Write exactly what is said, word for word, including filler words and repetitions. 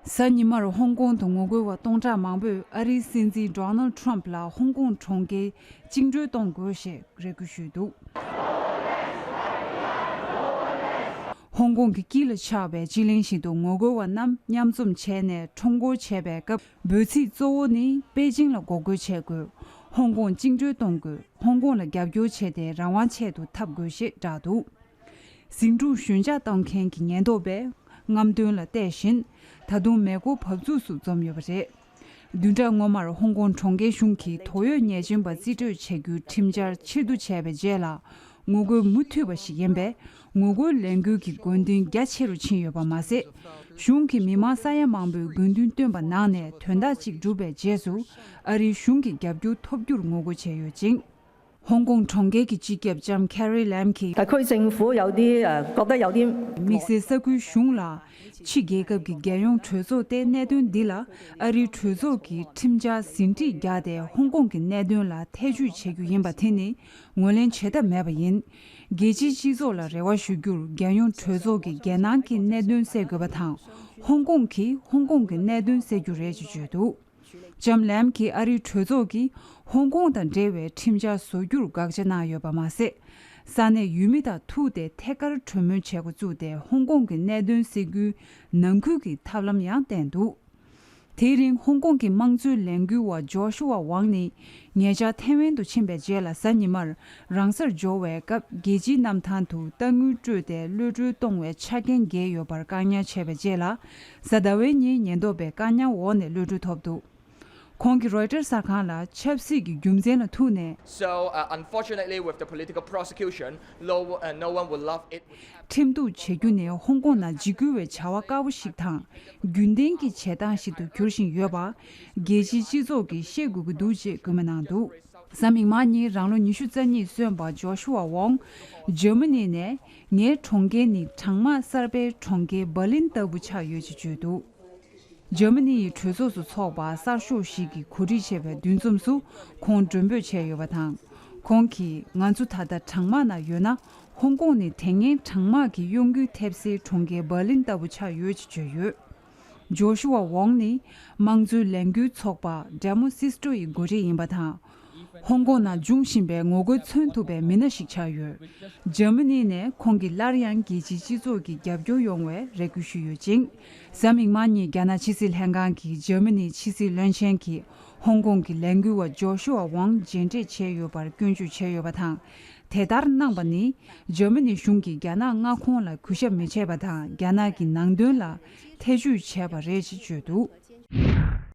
གཟའ་ཉི་མར་ཧོང་ཀོང་དུ་ངོ་རྒོལ་བ་སྟོང་ཕྲག་མང་པོས་ཨ་རིའི་སྲིད་འཛིན་ཌོ་ནལ་ཌི་ཊརམ་ཕི་ལ་ཧོང་ཀོང་གྲོང་ཁྱེར་བཅིངས་འགྲོལ་གཏོང་དགོས་ཞེས་རེ་སྐུལ་ཞུས་འདུག་ཧོང་ཀོང་གི་དཀྱིལ་ལ་ཆགས་པའི་སྤྱི་གླིང་ཞིག་ཏུ་ངོ་རྒོལ་བ་རྣམས་མཉམ་འཛོམས་བྱས་ནས་ཁྲོམ་སྐོར་བྱས་པའི་སྐབས། འབོད་ཚིག་གཙོ་བོ་ནི་པེ་ཅིང་ལ་འགོག་རྒོལ་བྱེད་དགོས། ཧོང་ཀོང་བཅིངས་འགྲོལ་གཏོང་དགོས། ཧོང་ཀོང་ལ་རྒྱབ་སྐྱོར་བྱས་ཏེ་རང་དབང་ཆེད་དུ་འཐབ་དགོས་ཞེས་བསྒྲགས་འདུག་ཟིང་འཁྲུག་ཞོད་འཇགས་གཏོང་མཁན་གྱི་ཉེན་རྟོག་པས་རྔམ་སྟོན་ལ་བལྟས་བཞིན། ད་དུང་མེ་འཁོར་བབས་ཚུགས་སུ་འཛོམས་ཡོད་པ་རེད། བདུན་ཕྲག་སྔོན་མར་ཧོང་ཀོང་གྲོང་ཁྱེར་གཞུང་གིས་དོགས་ཡོད་ཉེས་ཅན་པ་རྩིས་སྤྲོད་བྱེད་རྒྱུའི་ཁྲིམས་འཆར་ཕྱིར་བསྡུ་བྱས་པའི་རྗེས་ལ། ངོ་རྒོལ་མུ་མཐུད་པ་ཞིག་ཡིན་པས། ངོ་རྒོལ་ལས་འགུལ་གྱི་དགོས་འདུན་རྒྱ་ཆེ་རུ་ཕྱིན་ཡོད་པ་མ་ཟད། གཞུང་གིས་མི་མང་ས་ཡ་མང་པོས་དགོས་འདུན་བཏོན་པ་ནང་ནས་དོན་དག་ཅིག་བསྒྲུབས་པའི་རྗེས་སུ། ཨ་རིའི་གཞུང་གི་རྒྱབ་སྐྱོར་ཐོབ་རྒྱུར་ངོ་རྒོལ་བྱས་ཡོད་ཅིང་། ཧོང་ཀོང་གྲོང་ཁྱེར་གྱི་སྤྱི་ཁྱབ་ལྕམ་ཁེ་རི་ལེམ་གྱིས། 特区政府有啲誒覺得有啲 དམིགས་བསལ་ས་ཁུལ་གཞུང་ལ། ཕྱི་རྒྱལ་ཁབ་ཀྱི་རྒྱལ་ཡོངས་གྲོས་ཚོགས་ཏེ་གནད་དོན་འདི་ལ་ཨ་རིའི་གྲོས་ཚོགས་ཀྱིས་ཁྲིམས་འཆར་ཟིན་བྲིས་བརྒྱབ་སྟེ་ཧོང་ཀོང་གི་གནད་དོན་ལ་ཐེ་བྱུས་བྱེད་རྒྱུ་ཡིན་པ་དེ་ནི་ངོས་ལེན་བྱེད་ཐབས་མེད་པ་ཡིན། རྒྱལ་སྤྱིའི་སྤྱི་ཚོགས་ལ་རེ་བ་ཞུ་རྒྱུར་རྒྱལ་ཡོངས་གྲོས་ཚོགས་ཀྱིས་རྒྱལ་ནང་གི་གནད་དོན་སེལ་དགོས་པ་དང་། ཧོང་ཀོང་གིས་ཧོང་ཀོང་གི་གནད་དོན་སེལ་རྒྱུ་རེད་ཅེས་བརྗོད་འདུག་ལྕམ་ལེམ་གྱིས་ཨ་རིའི་གྲོས་ཚོགས་ཀྱིས་ཧོང་ཀོང་དང་འབྲེལ་བའི་ཁྲིམས་འཆར་བཟོ་རྒྱུར་དགག་བྱ་གནང་ཡོད་པ་མ་ཟད། ས་གནས་ཡུལ་མི་དང་ཐུག་སྟེ་ཐད་ཀར་གྲོས་མོལ་བྱེད་འགོ་བཙུགས་ཏེ་ཧོང་ཀོང་གི་གནད་དོན་སེལ་རྒྱུའི་ནང་ཁུལ་གྱི་ཐབས་ལམ་ཡང་བསྟན་འདུག་དེའི་རིང་ཧོང་ཀོང་གི་དམངས་གཙོའི་ལས་འགུལ་བ་ཇོ་ཤུ་ཝ་ཝང་ནི་ཉེ་ཆར་ཐའེ་ཝན་དུ་ཕྱིན་པའི་རྗེས་ལ་གཟའ་ཉི་མར་རང་སར་འབྱོར་བའི་སྐབས་རྒྱལ་སྤྱིའི་གནམ་ཐང་དུ་རྟ་དངུལ་སྤྲོད་དེ་གློད་གྲོལ་གཏོང་བའི་ཆ་རྐྱེན་འགལ་ཡོད་པར་བཀག་ཉར་བྱས་པའི་རྗེས་ལ། གཟའ་ཟླ་བའི་ཉིན་ཉེན་རྟོག་པའི་བཀག་ཉར་འོག་ནས་གློད་གྲོལ་ཐོབ་འདུག་ཁོང་གིས་རོའི་ཊར་གསར་ཁང་ལ་ཆབ་སྲིད་ཀྱི་རྒྱུ་མཚན་ལ་ཐུག་ནས། So, uh, unfortunately, with the political prosecution, no, uh, no one would love it. ཁྲིམས་གཏུག་བྱེད་རྒྱུ་ནི་ཧོང་ཀོང་ནང་འཇིགས་སྐུལ་བའི་བྱ་བ་དཀར་པོ་ཞིག་དང་། རྒྱུན་ལྡན་གྱི་བྱེད་སྟངས་ཤིག་ཏུ་གྱུར་བཞིན་ཡོད་པ། རྒྱལ་སྤྱིའི་སྤྱི་ཚོགས་ཀྱིས་ཤེས་དགོས་ཀྱི་འདུག་ཅེས་སྐུལ་མ་གནང་འདུག་གཟའ་མིག་དམར་ཉིན་རང་ལོ་ཉི་ཤུ་རྩ་གཉིས་སོན་པ་ཇོ་ཤུ་ཝ་ཝོང་། འཇར་མ་ནི་ནས། ངའི་གྲོང་ཁྱེར་ནི་གྲང་དམག་གསར་པའི་གྲོང་ཁྱེར་འབར་ལིན་ལྟ་བུ་ཆགས་ཡོད་ཅེས་བརྗོད་འདུག་འཇར་མ་ནི་ཡི་གྲོས་ཚོགས་སུ་འཚོགས་པ་གསར་ཤོག་ཞིག་གིས་གོ་སྒྲིག་བྱས་པའི་འདུ་འཛོམས་སུ་ཁོང་མགྲོན་འབོད་བྱས་ཡོད་པ་དང་། ཁོང་གིས་ང་ཚོ་ད་ལྟ་གྲང་དམག་ནང་ཡོད་ན། ཧོང་ཀོང་ནི་དེ་སྔའི་གྲང་དམག་གི་གཡོ་འགུལ་ཐེབས་སའི་གྲོང་ཁྱེར་འབར་ལིན་ལྟ་བུ་ཆགས་ཡོད་ཅེས་བརྗོད་ཡོད། ཇོ་ཤུ་ཝ་ཝོང་ནི་དམངས་གཙོའི་ལས་འགུལ་ཚོགས་པ་ཌེ་མོ་སིས་ཏྲོ་ཡི་འགོ་ཁྲིད་ཡིན་པ་དང་། ཧོང་ཀོང་ནང་འབྱུང་བཞིན་པའི་ངོ་རྒོལ་མཚོན་ཐུབ་པའི་མི་སྣ་ཞིག་ཆགས་ཡོད། འཇར་མ་ནི་ནས་ཁོང་གིས་སླར་ཡང་རྒྱལ་སྤྱིའི་སྤྱི་ཚོགས་ཀྱི་རྒྱབ་སྐྱོར་ཡོང་བའི་རེ་སྐུལ་ཞུས་ཡོད་ཅིང་། གཟའ་མིག་དམར་ཉིན་རྒྱ་ནག་ཕྱི་སྲིད་ལྷན་ཁང་གིས་འཇར་མ་ནིའི་ཕྱི་སྲིད་བློན་ཆེན་གྱིས་ཧོང་ཀོང་གི་ལས་འགུལ་བ་ཇོ་ཤུ་ཝ་ཝོང་མཇལ་འཕྲད་བྱས་ཡོད་པར་སྐྱོན་བརྗོད་བྱས་ཡོད་པ་དང་། དེ་ལྟར་གནང་པ་ནི་འཇར་མ་ནི་གཞུང་གིས་རྒྱ་ནག་མངའ་ཁོངས་ལ་གུས་ཞབས་མི་བྱེད་པ་དང་རྒྱ་ནག་གི་ནང་དོན་ལ་ཐེ་བྱུས་བྱས་པ་རེད་ཅེས་བརྗོད་འདུག